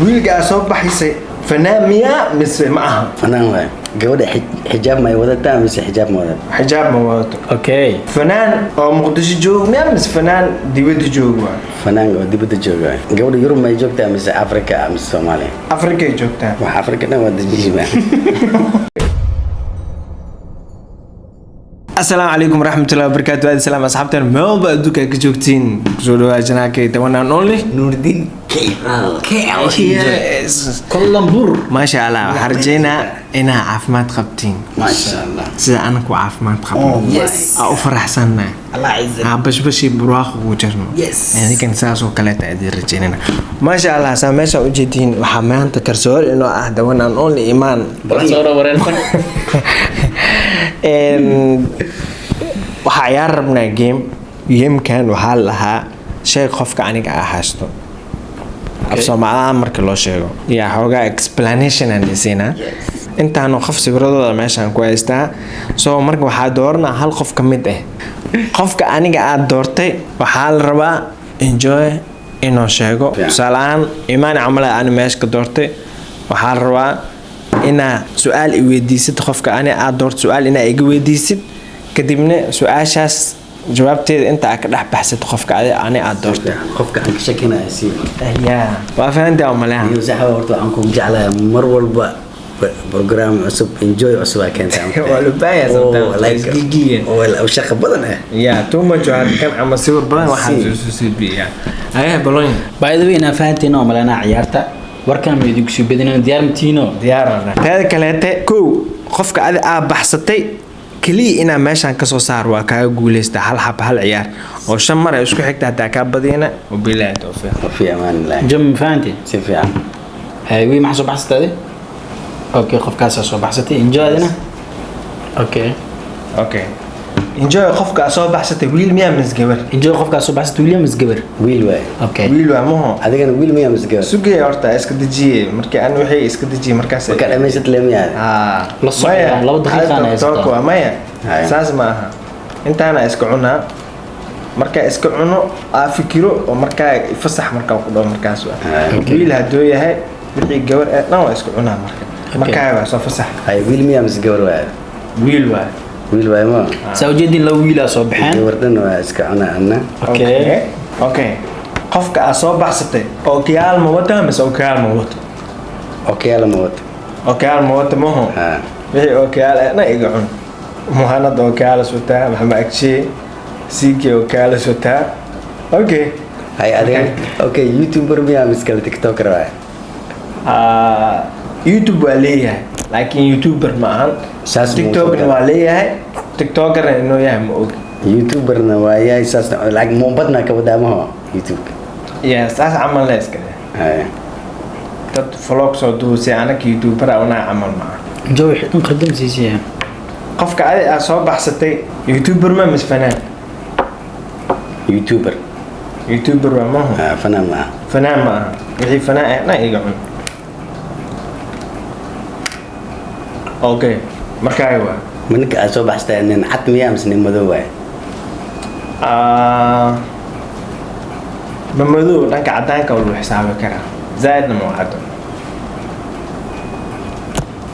Wiilka aa soo baxaysay fanaan miyaa mise ma aha? Fanaan waay. Gabadha xijaab ma ay wadataa mise xijaab ma wadato? Xijaab ma wadato. Okay. Fanaan oo Muqdisho joog miyaa mise fanaan dibadda joog waa? Fanaan oo dibadda jooga waay. Gabadha Yurub ma ay joogtaa mise Afrika mise Soomaaliya? Afrikay joogtaa. Wax Afrika dhan waa dajiima. Asalaamu calaykum waraxmatullahi wabarakaatu. Aad salaam asxaabteen meelba adduunka aad ka joogtiin, kusoo dhawaa janaakay the one and only Nuurdiin KL. Yes. Kolambur. Maasha Allah, waxaan rajeynaa inaa caafimaad qabtiin. Maasha Allah. Sida anaku caafimaad qabno. Oh my. Yes. Aa u faraxsannahay. Allah cizak. Aa bashbashii burwaaqo ugu jirno. Yes. Idinkan saas oo kaleeta idin rajeynana. Maasha Allah, saa meesha ujeediin waxaa maanta karsoor inoo ah the one and only Imaan. Soo wareersan. Waxaa ciyaar rabnaa game. Gamekan waxaa la lahaa shay qofka aniga aa haysto af Soomaalihaan marka loo sheego yaa xoogaa explanation aan dhisinaa. Intaanu qof sawiradooda meeshaan ku haystaa, so marka waxaa dooranaa hal qof ka mid ah. Qofka aniga aad doortay waxaa la rabaa enjoy inuu sheego. Fiican. Tusaale ahaan, Imaan camal ani meesha ka doortay, waxaa la rabaa inaa su-aal i weydiisid. Qofka ani aad doorto su-aal inaa iga weydiisid, kadibna su-aashaas jawaabteeda inta aad ka dhex baxsid qofka ani aad doortay. Qofka aan ka shakinaya siiba. Ya, waa fahantaa oo maleha? Iyo saxa, horta waxaan kugu jeclahay mar walba program cusub, enjoy cusub aa keentaa. Waa loo baahan yahay sometimes. Oh, like, Isgigiye. oo shaqo badan ah. Ya, too much waa kan ama sawir badan waxaa Si. soo siibiya ayaa balonya. By the way, inaa fahantiin oo malena ciyaarta. Warkan ma idinku soo badinayno, diyaar matiino. Diyaarana. Teeda kaleete, kow, qofka adi aa baxsatay keliya inaa meeshaan kasoo saar waa kaaga guuleysta hal xab hal ciyaar oo shan mar ay isku xigta. Hataa kaa badiyana, wabilaahi towfiiq. Fi amaan illah. Jam fahantiin. Si fiican. Hay, wii maxaa soo baxsatay adi? Okay, qofkaasaa soo baxsatay. Enjoy adina. Okay. Okay, enjoy, qofka aa soo baxsatay wiil miyaa mise gabar? Enjoy, qofkaa soo baxsatay William is gabar. Wiil waay. Okay. Wiil waa maho? Adigana wiil miyaa mise gabar? Sugaya horta, iska dejiye. Markii aan wixii iska dejiye markaas. Markaa dhamaysat le miyaa? Haa. La socda, Maya, laba daqiiqaan hal haysataa. took waa maya. Haya. Saas ma aha, intaana iska cunaa. Markaa iska cuno aa fikiro oo markaa fasax markaa ku dhaho markaas waa. Haya. Okay. Wiil hadduu yahay, wixii gabar ee dhan waa iska cunaa marka. Markaa waa soo fasax. Hay, wiil miyaa mise gabar waay? Wiil waa. Wiil waay ma? Saa ujeedin, laba wiilaa soo baxeen. Gabar dhan waa iska cunaa anna. Okay. Okay, qofka aa soo baxsatay okiyaal ma wata mise okiyaal ma wato? Okiyaala ma wato. Okiyaal ma wato maho? Haa. Wixii okiyaal ee dhan iga cun. Muhanad okiyaalas wataa, Maxamed Agshe siiki okiyaalas wataa. Okay. Hay, adigana okay, youtuber miyaa mise kale TikToker waay? Ah, YouTube waa leeyahay laakiin youtuber ma ahan. Saas muu TikTokna soo waa leeyahay, TikTokerna inuu yahay ma og. Youtuberna waa yahay, saas lacag muubadna ka wadaa maho youtube? Ya, saas camal le iska leh. Hay. Dad vlog soo duusay anaka youtuber unaa camal ma aha. Enjoy wixii dhan qardam siisaya. Qofka adi aa soo baxsatay youtuber ma mise fanaan? Youtuber. Youtuber waa maho? Ah, fanaan ma aha. Fanaan ma aha. Wixii fanaan eh dhan iga cun. Okay, markaaga waa. Ma ninka aad soo baxsatay nin cad miyaa mise nin madow waay? Ah, ma madow, dhanka cadaanka waa lagu xisaabi karaa, zaaidna ma caddo.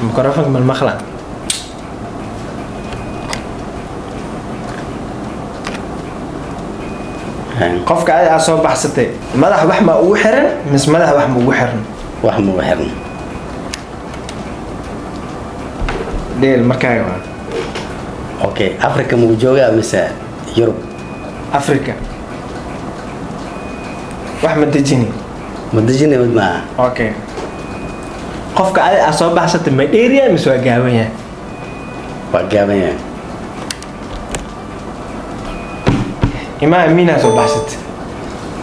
Mikrofonka mal maqla. Hay. Qofka adi aa soo baxsatay madax wax ma ugu xiran mise madax wax ma ugu xiran? Wax ma ugu xiran. Dheel, markaaga waa. Okay, Africa muu joogaa mise Yurub? Africa. Wax ma dejini. Ma dejinay mid maaha. Okay, qofka adi aa soo baxsatay ma dheeryahay mise waa gaaban yahay? Waa gaaban yahay. Imaa Amiinaa soo baxsatay.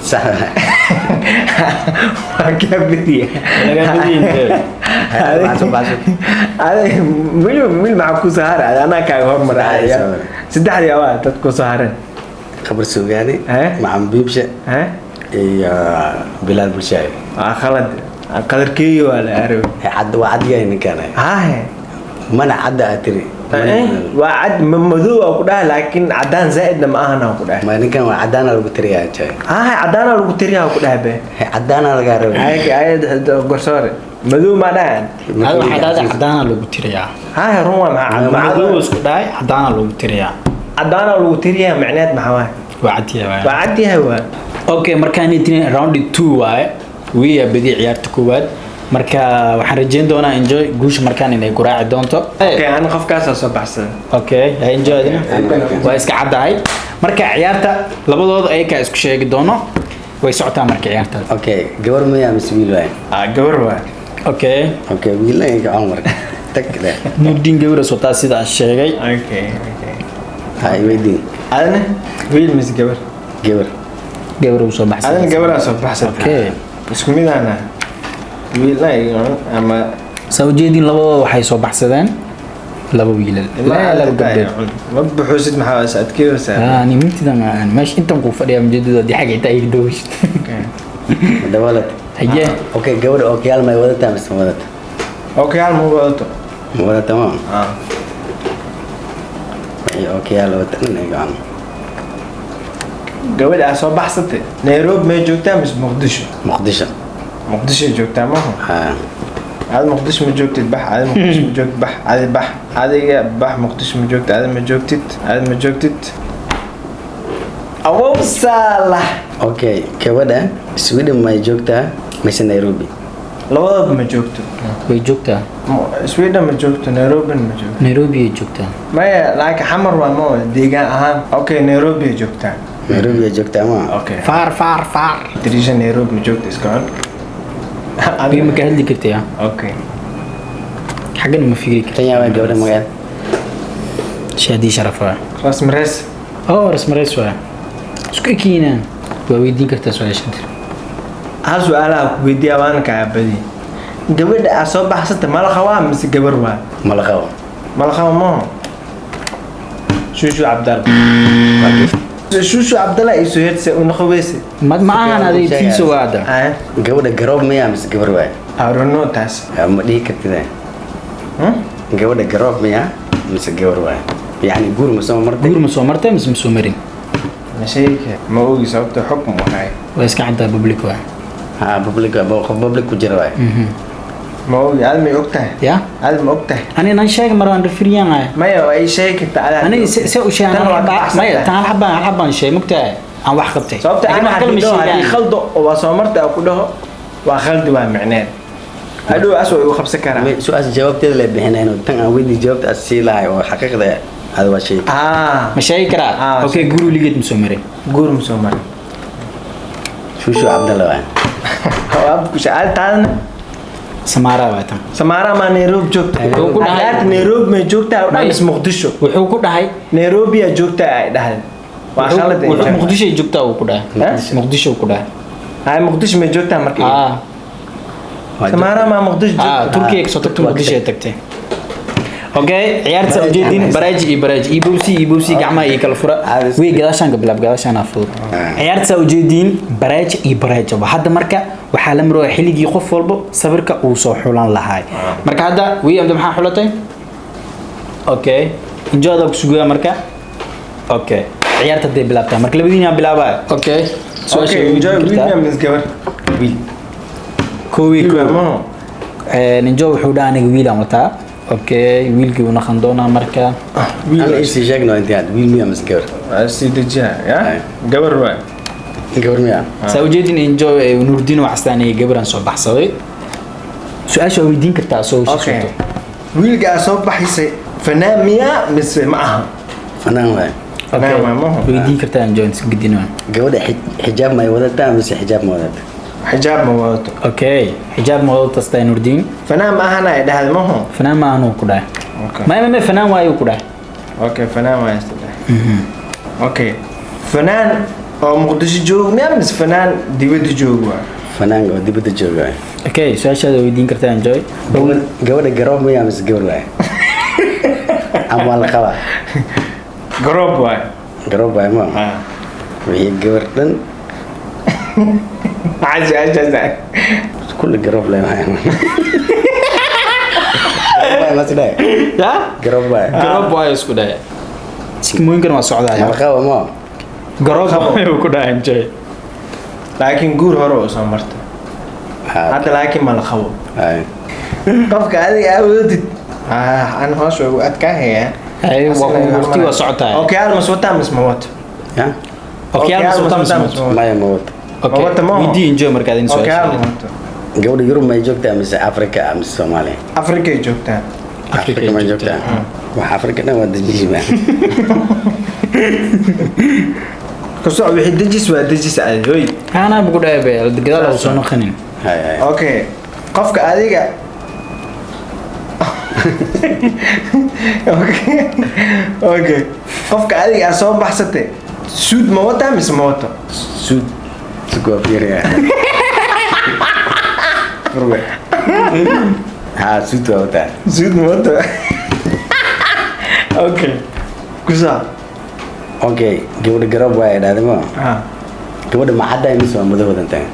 Sax. Waa kaa badiya. Lagaa badiya intee? Maxaa soo baxsatay? Adig wiil wiil maxaa ku soo haray? Anaa kaaga hormaraya. Saddexdii soo haray. Saddexdii awaa dad ku soo hareen. Khabar Suugaani. Eh? Macam Biibshe. Eh? Iyo Bilaal Bulshaawi. Waa khalad, qadarkeeyo waa la arabi. Cad waa cad yahay ninkaan. Hahe. Mana cadda aad tiri. Waa cad ma madow aa ku dhahay, laakiin cadaan zaa'idna ma ahan aa ku dhahay. Ma ninkan waa cadaana lagu tiriyaa, Enjoy. Haa, cadaana lagu tiriyaa ku dhahay be. Cadaana lagaa rabay. Ay ay, garsoore, madow ma dhahan. Hada waxaa dhahday cadaana lagu tiriyaa. Haa, run waa maxaa Madow isku dhahay, cadaana lagu tiriyaa. Cadaana lagu tiriyaa macneed maxaa waay? Waa cadyahay waay. Waa cad yahay waa. Okay, markaan itin round 2 waaye, wiya badi ciyaarta koowaad. Marka waxaan rajeyn doonaa Enjoy guusha markaan inay ku raaci doonto. Okay, ani qofkaasaa soo baxsaday. Okay, ha Enjoy adina waa iska caddahay. Marka ciyaarta labadooda ayakaa isku sheegi doono, way socotaa marka ciyaarta. Okay, gabar miyaa mise wiil waay? Ah, gabar waa. Okay. Okay, wiilna iga cun marka tag leh. Nuurdiin gawra sotaa sida aan sheegay. Okay. Ha iweydiin. Adina wiil mise gabar? Gabar. Gawra uu soo baxsaday. Adina gabaraa soo baxsatay. Okay. Isku midaana wiilna iga cun ama. Saa ujeedin, labadooda waxay soo baxsadeen laba wiilal, laba gabdhood. Ma buxuusid, maxaa is adkeeyeysaa? Ah, ni mintidan aan meesha intan ku fadhiya ujeedada haddii xagga intaa iga dawashid. Okay. Dabalat. Haye. Okay, gabar ookiyaal may wadataa mise ma wadata? Okay, hal ma wadato. Ma wadata ma? Ah. Wixii ookiyaal wata dhan iga cun. Gabadha aa soo baxsatay Nairobi may joogtaa mise Muqdisho? Muqdisho. Muqdisho joogtaa maaha? Haa. Aad Muqdisho ma joogtid, bax. Aad Muqdisho ma joogtid, bax. Adi bax, adiga bax. Muqdisho ma joogtid, adi ma joogtid, adi ma joogtid. Awow saalax. Okay, gabadha Sweden may joogtaa mise Nairobi? Labadaba ma joogto. Way joogtaa. Sweden ma joogto, Nairobi ma joogto. Nairobi ay joogtaa. Maya, laakiin Xamar waa ma deegaan ahaan. Okay, Nairobi ay joogtaa. Nairobi ay joogtaa ma? Okay. Faar faar faar. Drisha Nairobi ma joogto, iska cun. Biyo ma ka hadli kartay? Okay. Xaggan ma fikri kartay. Tan yaa waa gabadha magaceeda? Shaadii sharaf waa. Rasmi rees. Oo rasmi rees waa, isku ekiinaan waa weydiin kartaa su-aasha. Hal su-aalaha ku weydiiya waana kaa badi. Gabadha aa soo baxsata mala qabaa mise gabar waa? Ma la qabo. Mala qabo maho. Shushu Cabdalla, Shushu Cabdalla iyo soo u noqoweyse. Ma ahan adig tiiso waa hadda. Ah. Gabadha garoob miyaa mise gabar waay? I don't know taas. Ma dhihi kartid. Hmm? Gabadha garoob miyaa mise gabar waay, yacni guur ma soo martay? Guur ma soo martay mise ma soo marin? Ma sheegi kara, ma ogi sababta xukm wahay. Waa iska caddaa, public waa. Ha, public waa, qof public ku jira waay. Ma ogi. Aad may og tahay? Ya. Aad ma og tahay? Ani nan sheeg mar waan referiyaan ahay. Maya, waa ii sheegi kartaa adaa. Ani se u sheegay. Tan waa ka baxsan maya tahay. Tan hal xabaan sheeg mugtahay aan wax qabtay. Sababta Laakiin ana wax kale ma haddii dhaho haddii sheegaan. khaldo oo waa soo martay aan ku dhaho waa khaldi waa micneed hadhow as waa igu qabsan karaa. Su-aasha jawaabteeda la bixinayno, tan aan weydii jawaabta aad sii lahay oo xaqiiqda aad waa sheegi. Ah. Ma sheegi karaa? Ah. Okay, guur weligeed ma soo marin? Guur ma soo marin. Shushu Cabdalla waay. Waa ku shaal taadna. Samaara waa tan. Samaara ma Nairobi joogta? Wuxuu ku dhahay- Hadaad Nairobi ma joogtaa oo dhan mise Muqdisho? Wuxuu ku dhahay Nairobi aa joogtaa ay dhahdeen, waa khalad. Wuxuu Muqdisho ay joogtaa uu ku dhahay. Muqdisho. Muqdisho uu ku dhahay. Hay, Muqdisho ma joogtaa marka? Ah. Samaara ma Muqdisho ah joogta? Turkiga kasoo tagtay, Muqdisho ay tagtay. Okay, ciyaarta ujeedin baraaji iyo baraaji iyo bowsi iyo bowsi, gacmaha iyo kala fura. Way gadaashaan ka bilaab, gadaashaan aa fudud. Ciyaarta ujeedin baraaji iyo baraaji. Hadda marka waxaa la marooya xilligii qof walbo sawirka uu soo xulan lahaay. Marka hadda wii amda maxaa xulatay? Okay, Enjoy ku sugaya marka. Okay, ciyaarta hadday bilaabtaa marka labadiina bilaabaya. Okay, Okay, Enjoy, wiil miyaa mise gabar? Wiil kowi. Wiil waa Kow. maho. Ninjo wuxuu dhaha aniga wiilaan wataa. Okay, wiilkii uu naqan doonaa marka. Ana isii sheegno intii aad wiil miyaa mise gabar? Waa sii dejiya ya gabar waay. Gabar miyaa? Saa ujeedin Enjoy Nuurdiin waa castaan iyo gabaraan soo baxsaday. Su-aasha waa weydiin kartaa soo Okay, soo. Wiilka aa soo baxaysay fanaan miyaa mise ma aha? Fanaan waay. Fanaan waa maho. Weydiin kartaa Enjoy gedin waa. Gabadha xijaab may wadataa mise xijaab ma wadata? Xijaab ma wadato. Okay, xijaab ma wadato tastaa Nuurdiin. Fanaan ma ahana ay dhahday maho. Fanaan ma ahanuu ku dhahay. Okay. Ma fanaan waayuu ku dhahay. Okay, fanaan waa isdhahay. Okay, fanaan oo Muqdisho joogo miyaa mise fanaan dibadda joogo waa? Fanaanka oo dibadda jooga waay. Okay, su-aashaada weydiin kartaa Enjoy. Gabadha garoob miyaa mise gabar waay ama waa la qabaa? Garoob waay. Garoob waay ma? Ah. Wixii gabar dhan. Maxaa su-aashaas ah? Kulli garoob le waay. Garoob ma sidee? Ya. Garoob waay. Garoob waayo isku dhahay. Sikimooyinkan waa socdaaya. Malqaba ma. Garoob waayo ku dhahay Enjoy. Laakiin guur hore oo soo martay. Hadda laakiin ma la qabo. Ay. Qofka adiga awoodid. Ah, an hoos way u adkaahaya. Ay, waa waqti waa socotaa. Okay, almas wataa mis ma wato. Ya? Okay, almas wataa mis ma wato. Maya ma wato. Okay. Ma wato ma. Weydii Enjoy markaad in Okay, su'aasha. ma wato. Gabadha Yurub may joogtaa mise Afrika mise Soomaaliya? Afrika ay joogtaa. Afrika Afrika may joogtaa. joogtaa. Wax Afrika dhan waa dejis baa. Kasoo wixii dejis waa dejis aad hoy. Anaa bugu dhahay be gadaal ha soo noqonin. Hay hay. Okay, qofka adiga okay, qofka adiga aad soo baxsatay suud ma wataa mise ma wato? Suud suud waa fiiriyaa. Furwe. Ha, suud waa wataa. Suud ma wato. Okay, kusaa. Okay, gabadha garoob waa idhaahday ma. Ah, Gabadha ma caddahay mise waa madow wadantahay?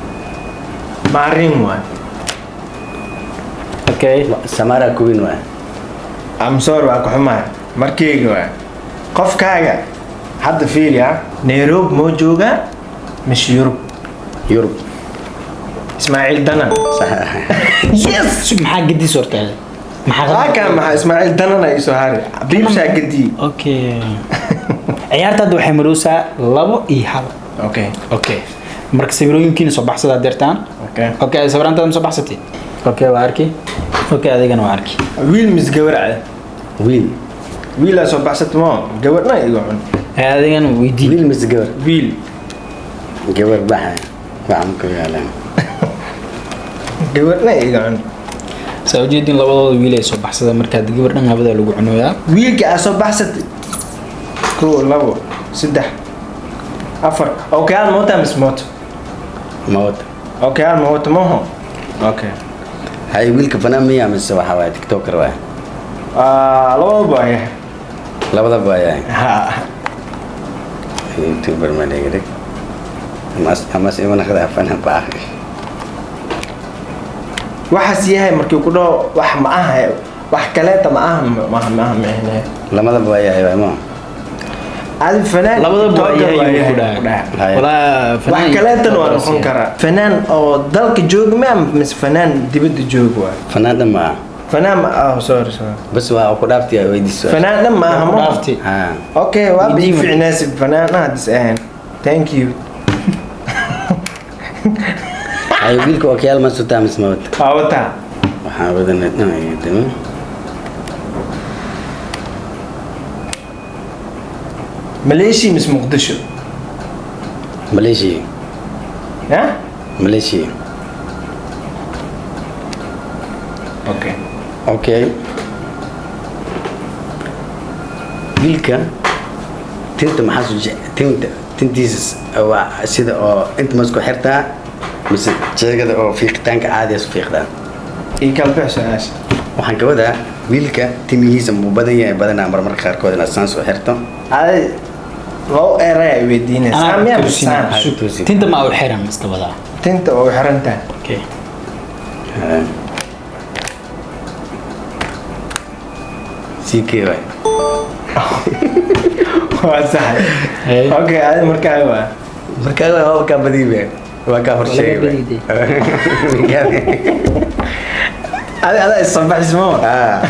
Maarin waay. Okay. Samara Queen waay. I'm sorry, waa ku xumahay markeyga waay. Qofkaaga hadda fiiriya, Nairobi moo joogaa mise Yurub? Yurub. Ismaaciil Danan. Sax. Yes. Sug, maxaa gedis hortaada? Maxaa Waa kaa maxaa Ismaaciil Danan ay soo hari biibshaa gadiyey. Okay. Ciyaarta hadda waxay maroosaa 2-1. Okay. Okay. Marka sawirooyinkiina soo baxsada deertaan. Okay. Okay, sawiraantaada ma soo baxsatay? Okay, waa arki. Okay, adigana waa arki. Wiil mise gabar cad? Wiil. Wiilaa soo baxsatay moo gabadhna iga cun. Adigana weydii. Wiil mise gabar? Wiil. Gabar baxa. Waxaan ku yaalaan. Gabadhna iga cun. Saa ujeedin labadooda wiil ay soo baxsada marka gabar dhan labada lagu cunoyaa. Wiilka aa soo baxsatay 1 2 3 4. Okay, hal ma wataa mise ma wato? Ma wato. Okay, hal ma wato maho. Okay. Hay, wiilka fanaan miyaa mise waxa waaye TikToker waay? Ah, labadaba waa yahay. Labadaba waa yahay. Ha. YouTuber ma dhigay. Amas amas iman akhda fanaan baa. Waxaas yahay markii ku dhaho wax ma aha, wax kaleeta ma aha, ma aha, ma aha micne. Lamadaba waa yahay waay ma. Adi fanaan Labadaba waa TikToker yahay waa ku dhahay. ku dhahay. Hay. Walaa Wax fanaan kaleetana waa noqon karaa fanaan oo dalka jooga ma mise fanaan dibadda jooga waay? Fanaan dhan ma aha. Fanaan ma ah, sorry sorry. Bas waa ku dhaaftiya weydiiso. Fanaan dhan ma aha Ku ma. dhaaftay. Ha. Okay, waa Weydiin bii marka. ficnaasib fanaan ah hadis ahayn. Thank you. Hay, wiilka okiyaal ma sutaa mise ma wato? Waa wataa. Waxaan wadanay dhan ay dimi. Malaysia mise Muqdisho? Malaysia. Ya. Malaysia. Okay. Okay. Wiilka tinta maxaa soo tinta tintiisa waa sida oo inta ma isku xirtaa mise jeegada oo fiiqitaanka caadi isku fiiqdaa? Ii kala bix su-aasha. Waxaan ka wadaa wiilka timihiisa muu badan yahay badanaa marmarka qaarkood inaad saan soo xirto. Adi loo eray ay weydiinaysaa. Anaa Saan miyaa mise tusinaa. saan? Sug. Tusi. Tinta ma u xiran iska wadaa. Tinta oo xiran tahay. Okay. CK waay. Waa sax. Hey. Okay, adi markaa waa. Markaa waa kaa badiibe waa kaa horsheegay. Laga badiiday. Adi adaa is soo baxis ma? Ah.